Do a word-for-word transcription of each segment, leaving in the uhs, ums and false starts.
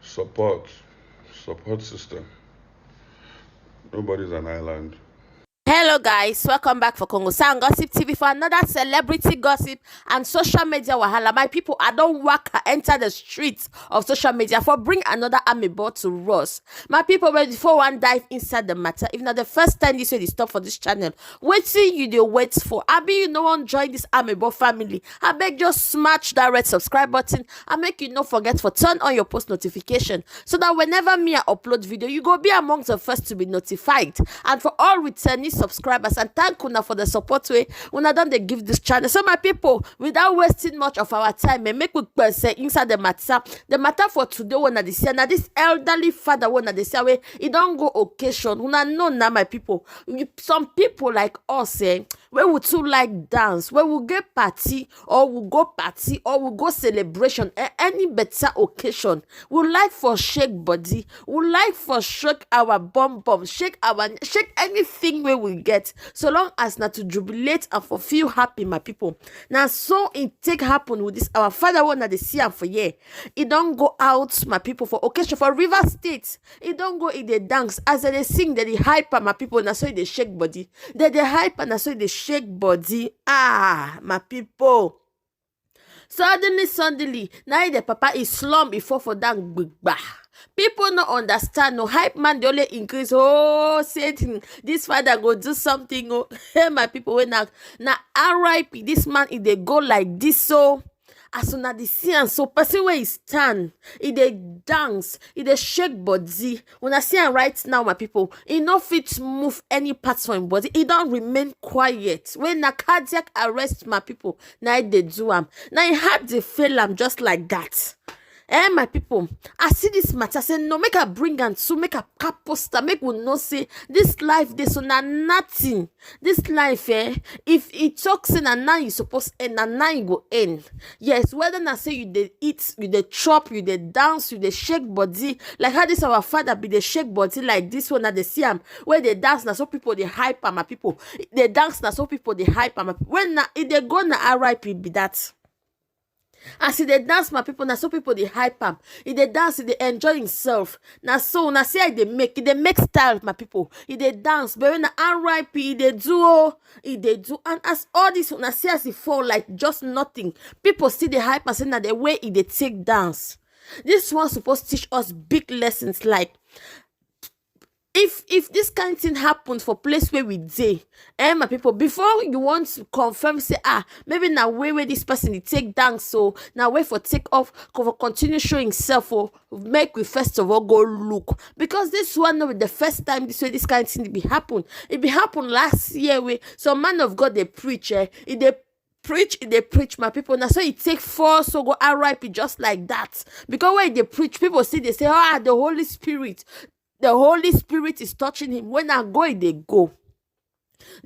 Support. Support system. Nobody's an island. Hello guys, welcome back for Congo Sound Gossip T V for another celebrity gossip and social media wahala. My people, I don't work enter the streets of social media for bring another amebo to us. My people, but before one dive inside the matter, if not the first time this way they stop for this channel, waiting you they wait for. Abi you no one join this amebo family. I beg just smash that red subscribe button and make you no forget for turn on your post notification so that whenever me I upload video, you go be amongst the first to be notified. And for all returning subscribers, and thank una for the support way una don dey give this channel. So my people, without wasting much of our time, eh, make we say inside the matter. The matter for today, one of the see, na this elderly father, one of the see, wey he don go occasion. Una know now, my people. You, some people like us, eh, where we too like dance, where we get party, or we go party, or we go celebration, eh, any better occasion. We like for shake body, we like for shake our bum bum, shake our shake anything where we get, so long as not to jubilate and for feel happy, my people. Now, so it take happen with this our father one that they see am for here. He don't go out, my people, for occasion for River State. He don't go in the dance as they sing, that they hype am, my people. Now so they shake body, they they hype and now so they shake body. Ah, my people. Suddenly, suddenly, now the papa is slump before for down gbigba. People no understand, no hype man, they only increase. Oh, Satan, this father go do something. Oh, hey, my people, when now, now R I P, this man, if they go like this, so as soon as they see and so person where he stand, he they dance, he they shake body. When I see am right now, my people, he no fit move any parts from him body. He don't remain quiet. When na cardiac arrest, my people, now they do am. Now he had to fail am just like that. Eh, my people, I see this matter. Say no, make I bring am to make a cap poster. Make we know say this life this so na nothing. This life, eh, if it talks say na now you suppose end, na now you go end. Yes, whether na say you dey eat, you dey chop, you dey dance, you dey shake body, like how this our father be dey shake body like this one, na dey see am where they dance, na so people they hype am, my people. They dance, na so people they hype am. When na it they go na R I P be that. As he dey dance, my people, na so people they hype am. He dey dance, he dey enjoy himself. Na so, na see how he dey make, he dey make style, my people. He dey dance, but when na R I P, he dey do, oh, he dey do. And as all this, na see as he fall like just nothing. People still dey hype and say na the way he dey take dance. This one supposed teach us big lessons like if if this kind thing happens for place where we dey, eh, my people, before you want to confirm say ah maybe na way where this person dey take down, so na way for take off, co- for continue show himself or make we first of all go look, because this one no be the first time this way this kind thing be happen. It be happen last year where some man of God they preach, eh, it they preach, it they preach, my people. Now so it take four so go R I P just like that, because when they preach, people see they say ah the Holy Spirit, the Holy Spirit is touching him. When I go, they go.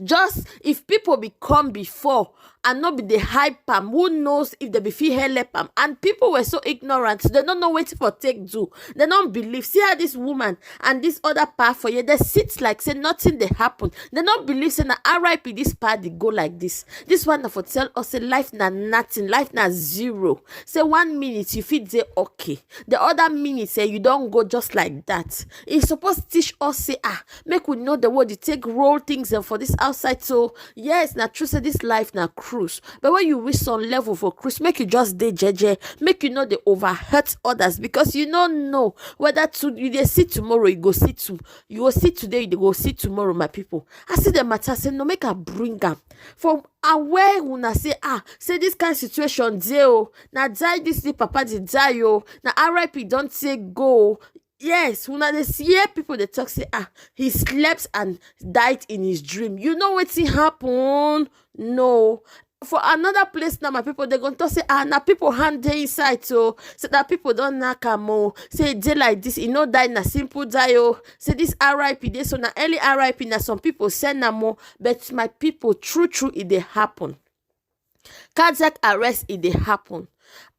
Just if people be come before and not be the hype am, who knows if they be feel help am? And people were so ignorant, they don't know what for take do. They don't believe. See how this woman and this other part for you, they sit like say nothing they happen. They don't believe say na R I P this party go like this. This one for tell us say life na nothing, life na zero. Say one minute you fit say okay, the other minute say you don't go just like that. It's supposed to teach us say ah make we know the word you take roll things and for this outside. So yes, na true say this life na cruise, but when you reach some level for cruise, make you just dey jeje, make you know they overhurt others, because you don't know whether to you they see tomorrow, you go see to you go see today, you go see tomorrow, my people. I see the matter say no make I bring am for aware una say ah say this kind situation dey oh, na die this the papa dey die oh, na R I P don't say go. Yes, una dey see hear people they talk say ah he slept and died in his dream. You know what happen? No. For another place now, my people they gonna talk say ah na people hand dey inside, so say that people don't knock am oh, say they like this, he no die na simple die oh, say this R I P dey so na early R I P na some people send am oh, but my people true true it they happen. Cardiac arrest it they happen.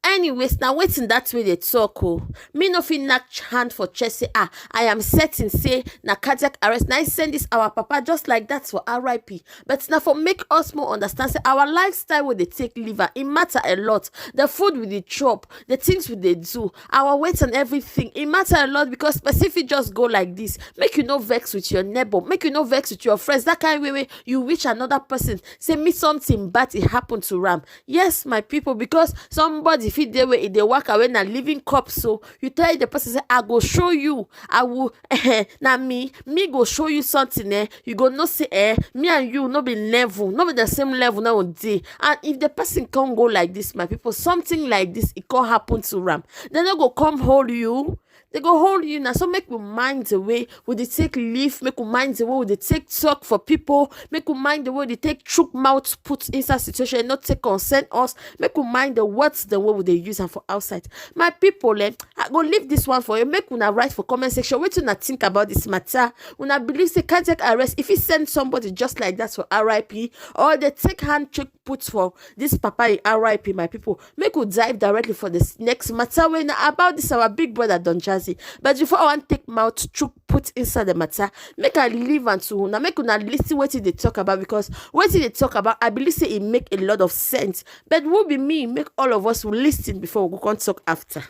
Anyways, na wetin that wey dey talk o. Me no fit knack hand for chest say, ah, I am certain say na cardiac arrest na im send this our papa just like that for R I P. But na for make us more understand say our lifestyle wey dey take live am, e matter a lot. The food we dey chop, the things we dey do, our weight and everything, e matter a lot because person fit just go like this. Make you no vex with your neighbor, make you no vex with your friends. That kind way wey you wish another person say me something bad e happen to am. Yes, my people, because somebody fit dey where e dey waka wey na living corpse. So you tell the person say, I go show you, I will, eh, na me, me go show you something, eh? You go know say, eh, me and you no be level, no be the same level now dey. And if the person come go like this, my people, something like this, it can happen to am. They no go come hold you. They go hold you now. So make we mind the way we dey take live, make we mind the way we dey take talk for people, make we mind the way we dey take chook mouth put inside situation, not take concern us, make we mind the words the way we dey use am for outside. My people, eh, I go leave this one for you. Make una write for comment section wetin una think about this matter. Una believe say cardiac arrest, if he send somebody just like that for R I P, or they take hand chook put for this papa in R I P, my people, make we dive directly for this next matter wey na about this our big brother Don Jazzy. But before I wan take mouth chook put inside the matter, make I leave am to una, make una listen wetin dey talk about, because wetin dey talk about, I believe say e make a lot of sense. But who be me, make all of us listen before we go come talk after.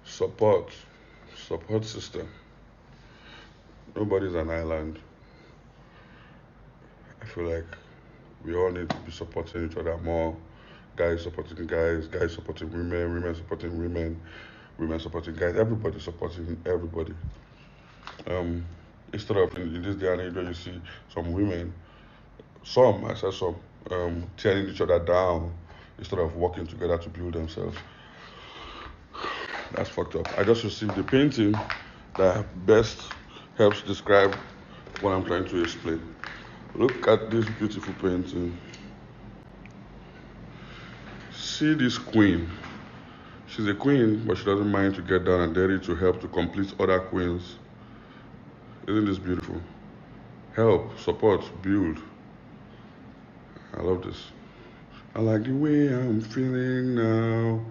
Support, support system. Nobody's an island. I feel like we all need to be supporting each other more. Guys supporting guys, guys supporting women, women supporting women, women supporting guys, everybody supporting everybody. Um, instead of in, in this day and age where you see some women, some, I said some, um, tearing each other down instead of working together to build themselves. That's fucked up. I just received the painting that best helps describe what I'm trying to explain. Look at this beautiful painting. See this queen. She's a queen, but she doesn't mind to get down and dirty to help to complete other queens. Isn't this beautiful? Help, support, build. I love this. I like the way I'm feeling now.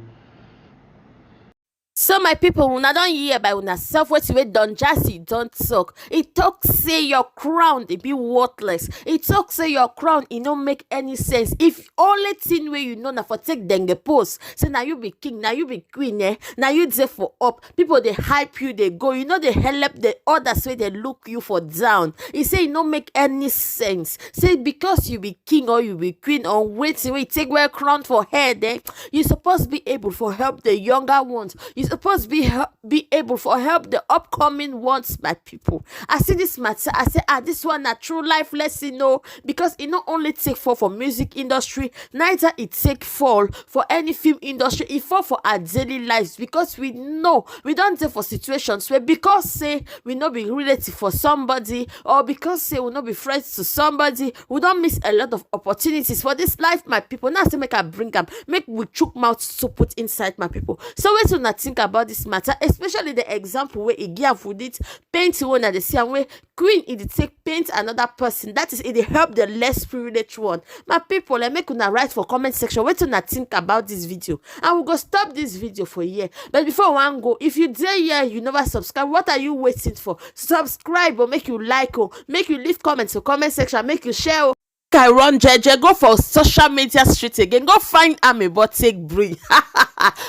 So my people, una don hear by una self wetin wey Don Jazzy don talk. E talk say your crown dey be worthless. E talk say your crown e no make any sense. If only thing wey you know na for take denge pose, say na you be king, na you be queen, eh? Na you dey for up. People dey hype you, dey go. You no dey help the others wey dey look you for down. E say e no make any sense. Say because you be king or you be queen or wetin wey you take wear crown for head, eh? You suppose be able for help the younger ones. You suppose be hel- be able for help the upcoming ones, my people. I see this matter. I say, ah, this one na true life lesson, no, because e no only take fall for music industry, neither e take fall for any film industry. E fall for our daily lives because we know we don dey for situations where because say we no be relative for somebody or because say we no be friends to somebody, we don miss a lot of opportunities for this life, my people. Now say make I bring am, make we chook mouth to put inside, my people. So wetin una think about this matter, especially the example wey e give with it painting wey una dey see am, wey queen e dey take paint another person, that is, e dey help the less privileged one. My people, eh, make una write for comment section wetin una think about this video, and we go stop this video for here. But before we wan go, if you dey here, you never subscribe, what are you waiting for? Subscribe o, make you like o, make you leave comments for comment section, make you share o. Make I run jeje go for social media street again, go find Amebo take bring.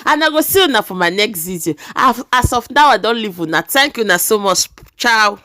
And I go see una for my next video. As, as of now, I don leave una. Thank you una so much. Ciao.